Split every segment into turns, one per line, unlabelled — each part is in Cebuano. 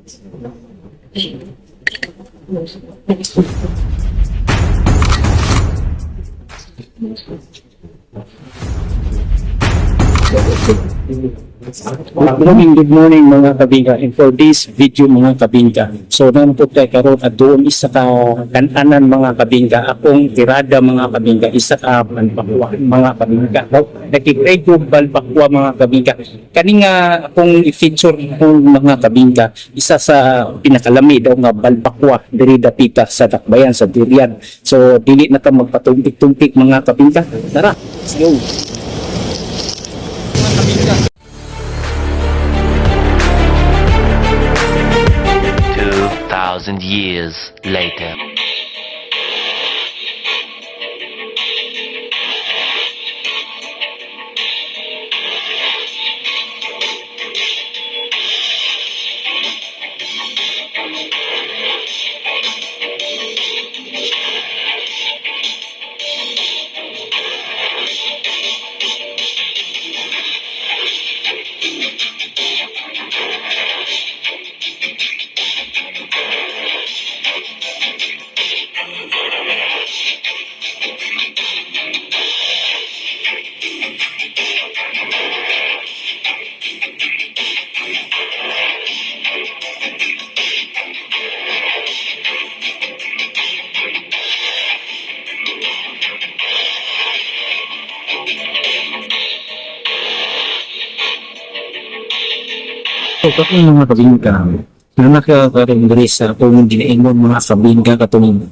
Good morning mga kabingka, and for this video mga kabingka, so nandito tayo karon at doon isa ka kananan mga kabingka, akong tirada mga kabingka, isa ka balbakwa mga kabingka, no? Nakikreg ko balbakwa mga kabingka, kani nga akong i-feature kong mga kabingka, isa sa pinakalami daw nga balbakwa diri dapita sa Dakbayan sa Durian. So dili na ta magpatumpik-tumpik mga kabingka, tara, let's go.
2,000 years later.
So, katong mga kabingka, na nakakaroon diri sa akong ginaingon mga kabingka, katong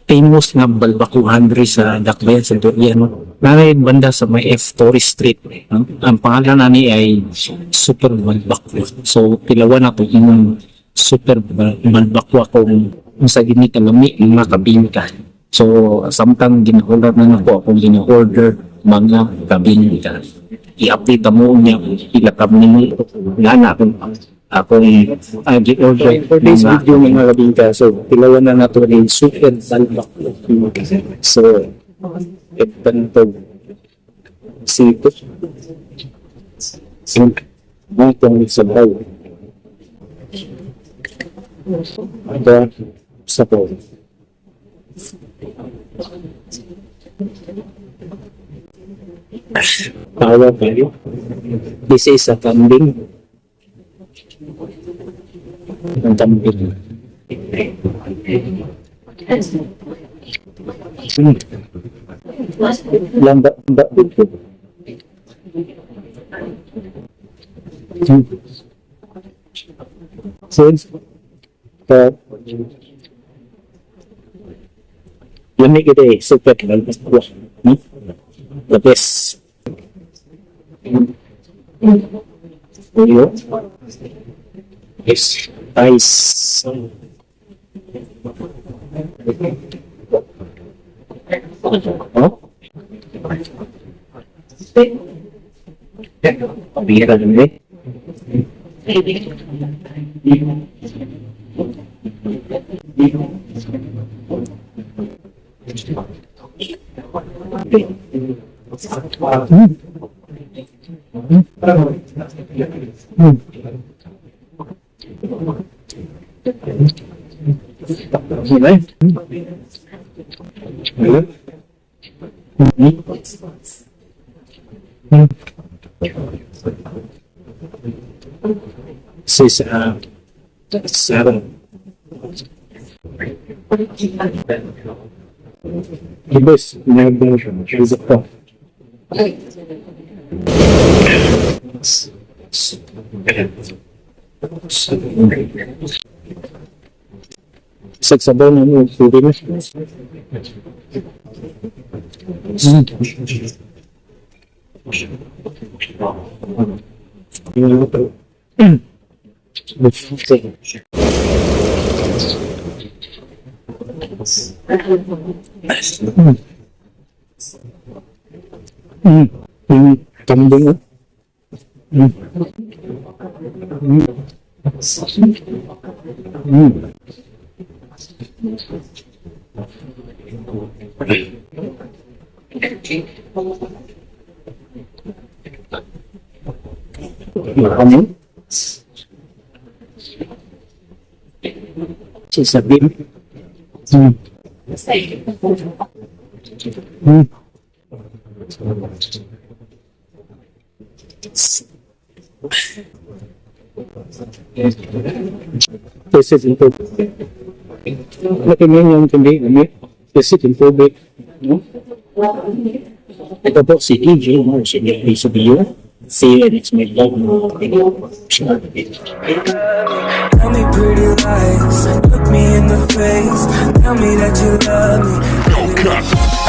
famous nga balbakuhan diri sa Dakbayan sa Durian. No? Nanay banda sa may F. Torres Street. No? Ang pangalan nani ay Super Balbakwa. So, tilawan na itong Super Balbakwa kung sa gini kalami mga kabingka. So, samtang ginaorder na nako akong gina-order mga kabingka, i-update mo niya ilakab nimo nga na akong akong gi-order. For this video mga kabingka, so tilawan na nato ni Super Balbak. So itantog sito so mong sabaw ito sa po. Tawa kayo. This is a kambing. Ang kambing. Lamba, ba. Since, yun kita eh, super. Hmm? The best. Yo. Yes. Rice. Oh? Pabira din eh. This is 7. Ibis, nag-isa ko. Sagsabaw na mo, pwede na. Kambing. Oh. Ano? Si Sabim. This is in tubig. Laki mo yung tubig, ano? This is in tubig. No? Ito po si DJ Mars in the sa video. See you next my vlog.
Tell me pretty lies, look me in the face. Tell me that you love me.
No cut.